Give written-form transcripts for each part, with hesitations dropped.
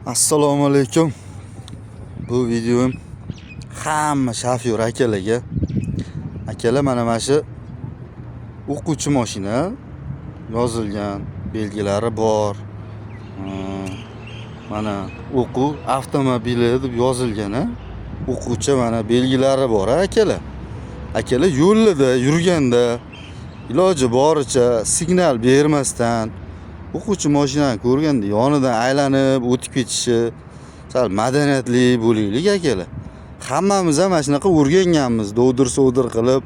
Assalomu alaykum. Bu videom hamma shofyor akalarga. Akalar, mana shu o'quvchi mashina, yozilgan belgilari bor. Mana o'quv avtomobili deb yozilgan, a? O'quvchi, mana belgilari bor, a, akalar. Akalar, yo'lida yurganda iloji boricha signal bermasdan, o'quvchi mashinani ko'rganda yonidan aylanib o'tib ketishi, sal madaniyatli bo'laylik, akalar. Hammamiz ham mana shunaqa o'rganganmiz, dovdir sovdir qilib,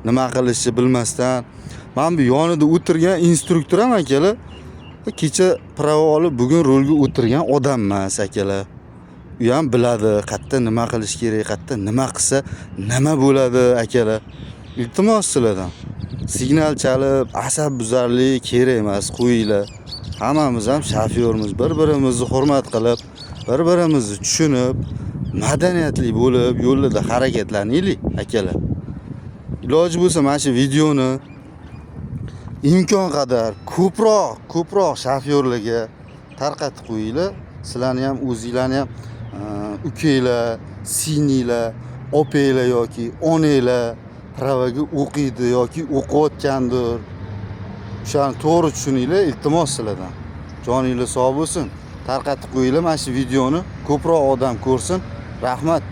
nima qilishni bilmasdan. Mana bu yonida o'tirgan instruktor ham, akalar, kecha права olib, bugun rulga o'tirgan odam emas, akalar. U ham biladi, qayerda nima qilish kerak, qayerda nima qilsa nima bo'ladi, akalar. Iltimos sizlardan. Signal chalib, asab buzarlik kerak emas, qo'yinglar. Hammamiz ham shofyormiz. Bir-birimizni hurmat qilib, bir-birimizni tushunib, madaniyatli bo'lib yo'lda harakatlanaylik, akalar. Iloji bo'lsa, mana shu videoni imkon qadar ko'proq, ko'proq shofyorlarga tarqatib qo'yinglar. Sizlarni ham, o'zinglarni ham ukanglar, singlinglar, opanglar yoki onanglar права ga o'qiydi yoki o'qiyotgandir. O'shani to'g'ri tushuninglar, iltimos sizlardan. Joninglar sog' bo'lsin. Tarqatib qo'yinglar mana shu videoni, ko'proq odam ko'rsin. Rahmat.